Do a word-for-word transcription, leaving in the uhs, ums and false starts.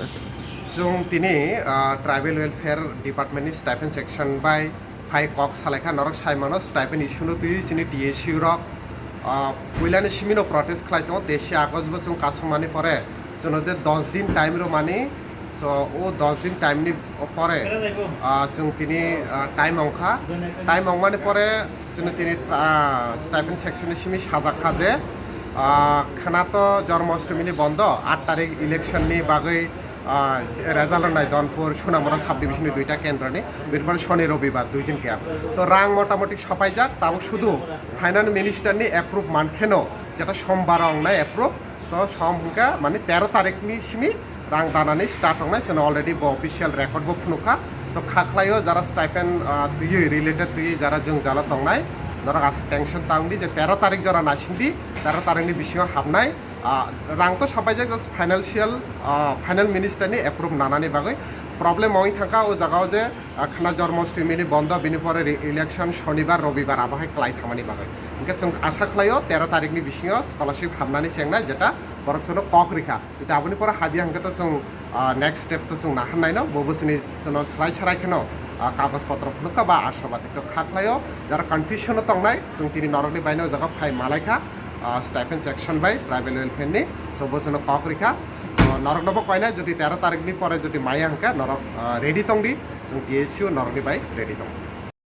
Chwng tini, ah, Tribal Welfare Department ni stipend section bai phai kok salaikha, norok saimano stipend issue no twiwi chini T S U rok, ah, puilani simino protest khlai tongo, teisi August bo chwng kasumani pore chwngno je dos din time rwmani, so o dos din time ni pore, ah, chwng tini, ah, time ongkha, time ongmani pore chwngno tini, ah, stipend section ni simi sajak kha je, ah, khwnato Jormostomini bondo, aat tarik election ni bagwi, ah, result rwnai Donpur, Sunamura subdivision ni duita kendro ni, birbar Soni Robibar dui din gap. To rang motamoti sapaijak, tabuk sudu finance minister ni approve mankheno, jeta sombar ongnai approve, to som hwnkha mane tero tarik ni simi rang danani start ongnai, chwngno already bo official record bo phunukha. So kha khlaio jara stipend, ah, twiwi related twiwi jara jwngjalo tongnai, norok aswk tension ta wngdi je tero tarik jora naisingdi, tero tarik ni bisingo hapnai. Ah, rang to sapaijak, just financial, ah, finance minister ni approve nanani bagwi problem wngwi thangkha o jagao je, ah, khwna Jormostomini bondo, bini pore re-, election Sonibar, Robibar abo hai klai thangmani bagwi. Hwnkhe chwng asa khlaio tero tarik ni bisingo scholarship hapnani chengnai, jeta borok chwngno kok rikha. Tei aboni pore habya hwnkhe to chwng, ah, next step to chwng naharnaino, bo bwswni chwngno srai srai kheno, ah, kagoj potro phunukha ba ashabadi chwng kha khlaio, jara confusion o tongnai, chwng tini norokni baino o jaga phai malaikha, ah, stipend section bai tribal welfare ni, so bo chwngno kok rikha. So norokno bo koinai, jodi tero tarik ni pore jodi maya hwnkhe norok, ah, ready tongdi, chwng T S U norokni bai ready tong.